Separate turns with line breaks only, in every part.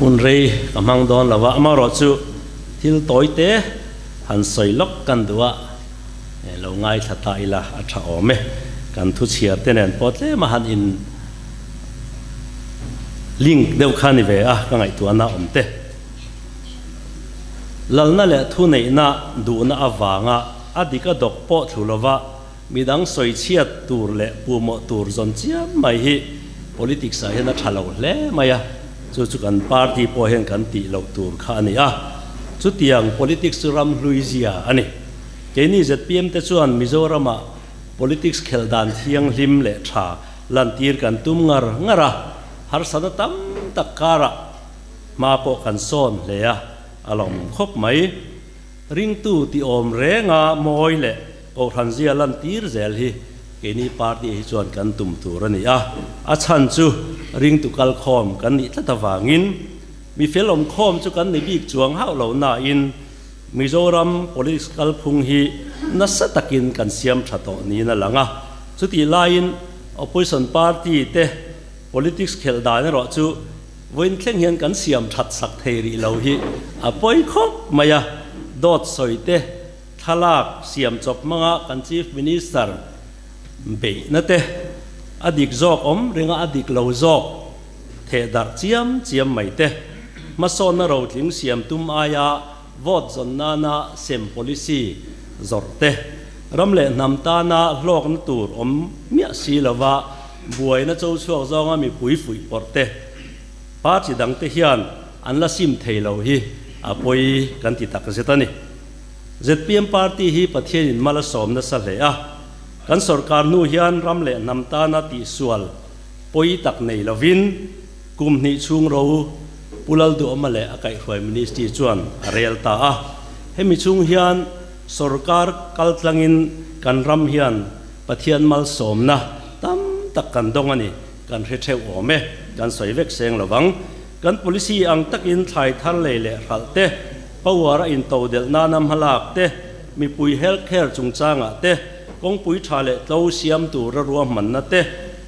Hun rei ka hmang dawn lo a, amaherawhchu thil tawi te han sawi lawk kan duh a, lo ngaithla ta ila a tha awm e. Kan thu chhiar te nen pawh tlem a han in link deuh kha ni ve a, ka ngaihtuahna awm te. Lalna leh thuneihna duhna avanga a dik a dawk pawh thlu lova midang sawi chhiat tur leh puhmawh tur zawn chiam mai hi politics ah hian a tha lo hle mai a, chu chu kan party pawh hian kan tih loh tur kha a ni a, chutiang politics chu ram hlui zia a ni. Keini zpm te chuan Mizoramah politics khelh dan thianghlim leh tha lantir kan tum ngar ngar a, harsatna tam tak karah hma pawh kan sawn hle a, a lawmawm khawp mai. Ringtu tih awm renga mawi leh Kohhran zia lantir zel hi keini party hi chuan kan tum tur a ni a, a chhan chu ringtu kalkhawm kan nih tlat avangin mi fel awmkhawm chu kan ni bik chuang hauh lo nain Mizoram politics kalphung hi nasa takin kan siam tha tawh niin a lang a, chutih laiin opposition party te politics khelh dan erawh chu vawiin thleng hian kan siam that sak thei rih lo hi a pawi khawp mai a, dawt sawi te Thlalak siam chawp hmanga kan Chief Minister beihna te a dik zawk awm ringa a dik lo zawk theh darh chiam chiam mai te, hmasawnna rotling siam tum aia vote zawn nana sem policy zawrh te, ram leh hnam tana hlawkna tur awm miah si lova buaina cho chhuak zawnga mipui fuih pawrh te, party dangte hian an la sim thei lo hi a pawi kan ti takzet a ni. Zpm party hi Pathianin mal a sawm nasa hle a, kan sorkar hnu hian ram leh hnam tana tihsual pawi tak nei lovin kum hnih chhung ro Pu Lalduhawma leh a kaihhruai Ministry chuan a rel ta a. Hemi chhung hian sorkar kaltlangin kan ram hian Pathian malsawmna tam tak kan dawng a ni, kan hre theuh awm e, kan sawi vek seng lovang. Kan policy ang takin thlai thar lei leh hralh te, power a into delh nana hmalak te, mipui health care chungchangah te, kawngpui tha leh tlo siam tura ruahmanna te,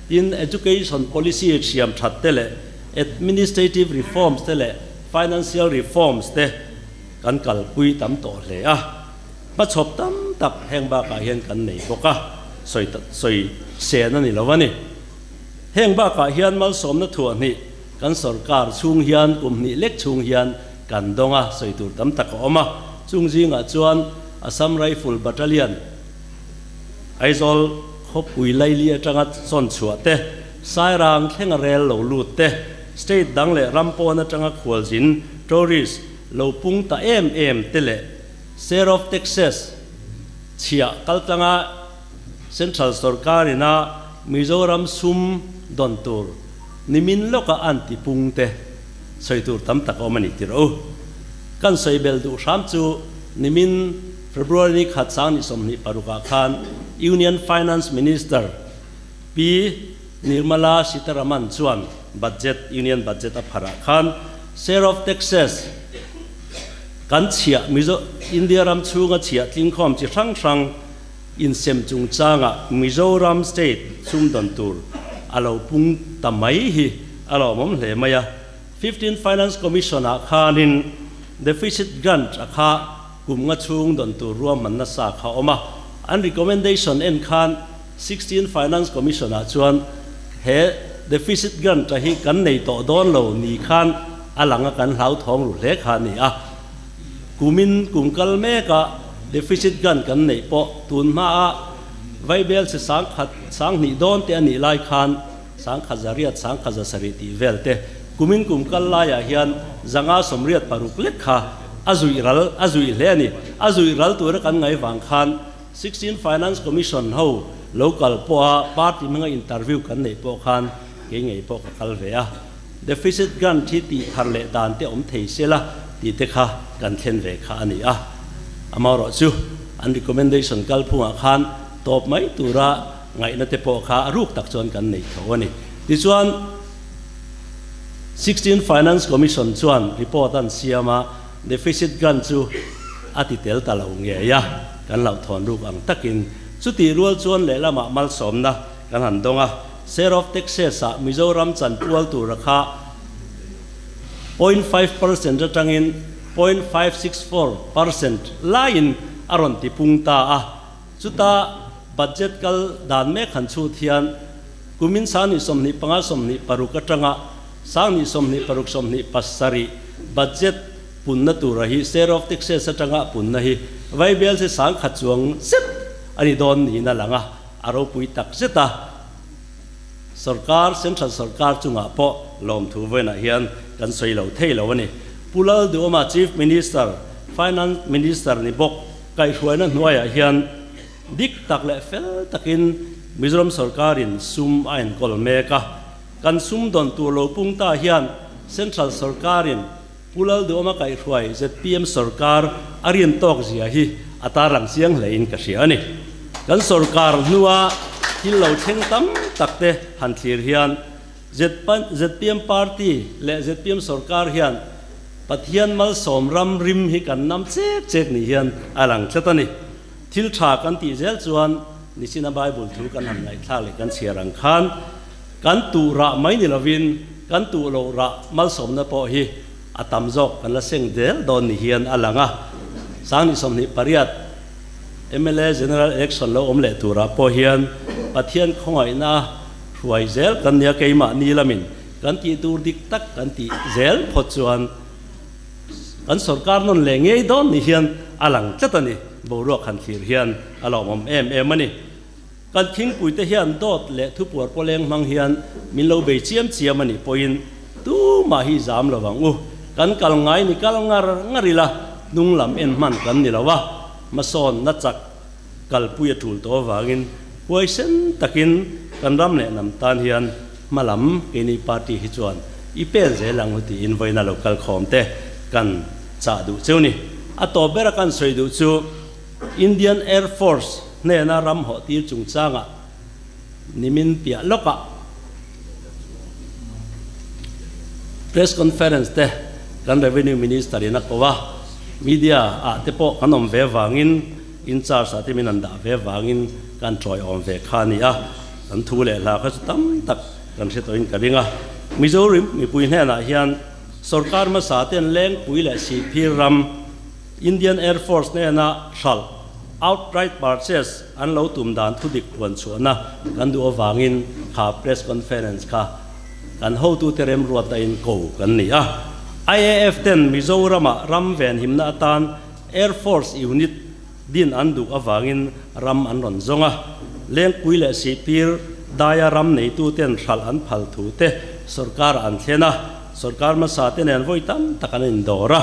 tin education policy thiam that te leh administrative reforms te leh financial reforms te kan kalpui tam tawh hle a. Hmachhawp tam tak heng bakah hian kan nei bawk a, sawi sawi sen a ni lo a ni. Heng bakah hian malsawmna thuahhnih kan sorkar chhung hian kum hnih lek chhung hian kan dawng a, sawi tur tam tak a awm a. Chung zingah chuan Assam Rifle Battalion, Aizawl khawpui laili atanga sawn chhuah te, Sairang thlenga rel lo lut te, state dang leh ram pawn atanga khualzin, tourist, lo pung ta em em te leh Share of Taxes chhiah kaltlanga Central sorkarin a Mizoram sum dawn tur nimin lawka an ti pung te sawi tur tam tak a awm a ni tir u. Kan sawi bel duh hram chu nimin February ni khat sang ni 26 ah khan Union Finance Minister Pi Nirmala Sitharaman chuan budget Union budget a pharh ah khan share of taxes kan chhiah Mizo India ram chhunga chhiah tlingkhawm chi hrang hrang Insem chungchangah Mizoram State sumdawn tur a lo pung ta mai hi a lawmawm hle mai a. Fifteen Finance Commission-ah khanin Deficit Grant a kha kum nga chhung dawn tur ruahman nasa kha a awm a. An recommendation en khan Sixteen Finance Commission-ah chuan he Deficit Grant a hi kan nei tawh dawn lo ni khan a lang a kan hlauthawng ru hle kha a ni a. Kumin kum kal mekah deficit gun kan neih pawh tun hmaah vaibel chhe sangkhat sanghnih dawn te a nih lai khan sangkhat zariat sangkhat zasarih tih vel te kumin kum kal laiah hian zanga sawmriat paruk lek kha a zuih ral a zuih hle a ni. A zuih ral tura kan ngai vang khan 16 Finance Commission ho lo kal pawha party hmanga interview kan neih pawh khan kei ngei pawh ka kal ve a. Deficit grant hi tih thar leh dan te awm thei se la tih te kha kan thlen ve kha a ni a. Amaherawh chu an recommendation kalphungah khan tawp mai tura ngaihna te pawh kha a ruk tak chuan kan nei tho a ni. Tichuan 16 Finance Commission chuan report an siam a, deficit grant chu a ti tel ta lo ngei a, kan hlauhthawn ruk ang takin. Chutih rual chuan lehlamah malsawmna kan han dawng a. Share of Taxes ah Mizoram chanpual tura kha 0.5% atangin 0.564% laiin a rawn tipung ta a. Chuta budget kal dan mek han chhut hian kumin 2025 26 atanga 2026 27 budget punna tura hi share of taxes atanga punna hi vaibel se 10,000 chuang zet ani dawn niin a lang a, a ropui tak zet a. Sorkar, Central sorkar chungah pawh lawmthu vawiinah hian kan sawi lo thei lo a ni. Pu Lalduhoma Chief Minister, Finance Minister ni bawk kaihhruaina hnuaiah hian dik tak leh fel takin Mizoram sorkarin sum a enkawl mek a. Kan sum dawn tur lo pung ta hian Central sorkarin Pu Lalduhoma kaihhruai zpm sorkar a rin tawk zia hi a tarlang chiang hlein ka hria a ni. Kan sorkar hnua thil lo thleng tam tak te han thlir hian zpm party leh zpm sorkar hian Pathian malsawm ram rim hi kan nam chek chek ni hian a lang tlat a ni. Thil tha kan tih zel chuan nichina Bible thu kan han ngaihthlak leh kan chhiar ang khan kan tuh rah mai ni lovin kan tuh loh rah malsawmna pawh hi a tam zawk kan la seng del dawn ni hian a lang a. 2028 mla General Election lo awm leh turah pawh hian Pathian khawngaihna hruai zel kan nia keimah ni lamin kan tih tur dik tak kan tih zel phawt chuan kan sorkar nawn leh ngei dawn ni hian a lang tlat a ni. Boruak han thlir hian a lawmawm em em a ni. Kan thingpuite hian dawt leh thupuar pawleng hmang hian min lo bei chiam chiam a nih pawhin tumah hi zam lo ang u. Kan kal ngai ni kal ngar ngar ila hnung lam en hman kan ni lo a, hmasawn na chak kalpui a tul tawh avangin huaisen takin kan ram leh hnam tan hian hma lam keini party hi chuan i pen zel ang u tiin vawiina lo kal khawm te kan chah duh cheu ni. A tawp bera kan sawi duh chu Indian Air Force hnena ram hawh tir chungchangah nimin piah lawkah press conference te kan Revenue Minister in a ko a, media ah te pawh kan awm ve vangin in charge ah te min an dah ve vangin kan tawiawm ve kha a ni a, kan thu leh hla kha chu tam tak kan hre tawhin ka ring a. Mizoram mipui hnenah hian sorkar hmasa ten Lengpui leh Sihphir ram Indian Air Force hnena hralh, outright purchase, an lo tum dan thudik puan chhuahna kan duh avangin kha press conference kha kan hotute remruatna in ko kan ni a. IAF ten Mizoramah ram venhimna atan Air Force unit din an duh avangin ram an rawn zawng a. Lengpui leh Sihphir daia ram neituten hralh an phal thu te sorkar an thlen a, sorkar hmasa te nen vawi tam tak an indawr a.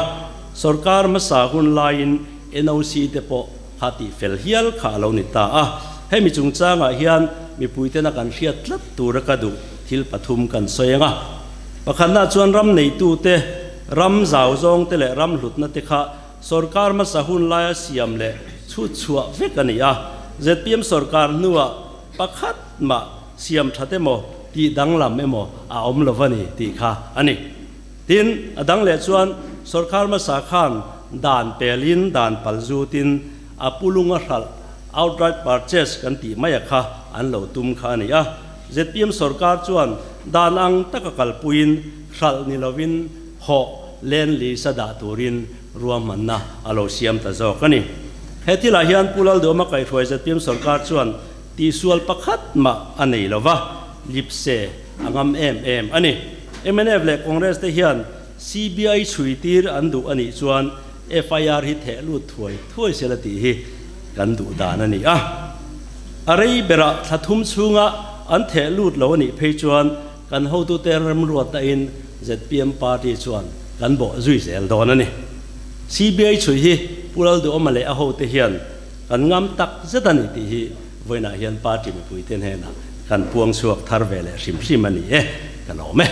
Sorkar hmasa hun laiin NOC te pawh kha tih fel hial kha a lo ni ta a. Hemi chungchangah hian mipuitena kan hriat tlat tura ka duh thil pathum kan sawi ang a. Pakhatna chuan ram neitute, ram zau zawngte leh ram hlutna te kha sorkar hmasa hun laia siam leh chhut chhuah vek a ni a. Zpm sorkar hnuah pakhat mah siam that emaw tih danglam emaw a awm lo va ni tih kha a ni. Tin, a dang leh chuan sorkar hmasa khan dan pelin dan pal zutin a pulung a hralh, outright purchase, kan tih mai a kha an lo tum kha a ni a. Zpm sorkar chuan dan ang taka kalpuiin hralh ni lovin hawh len lisa dah turin ruahmanna a lo siam ta zawk a ni. He thilah hian Pu Lalduhoma kaihhruai zpm sorkar chuan tihsual pakhat mah a nei lova, lipse a ngam em em a ni. Mnf leh Congress te hian CBI chhui tir an duh a nih chuan FIR hi theh lut thuai thuai sela tih hi kan duh dan a ni a. A rei berah thla thum chhunga an theh lut lo a nih phei chuan kan hotute remruatna in zpm party chuan kan bawh zui zel dawn a ni. CBI chhui hi Pu Lalduhawma leh a hote hian kan ngam tak zet a ni tih hi vawiinah hian party mipuite hnenah kan puang chhuak thar ve leh hrim hrim a ni e, ka lawm e.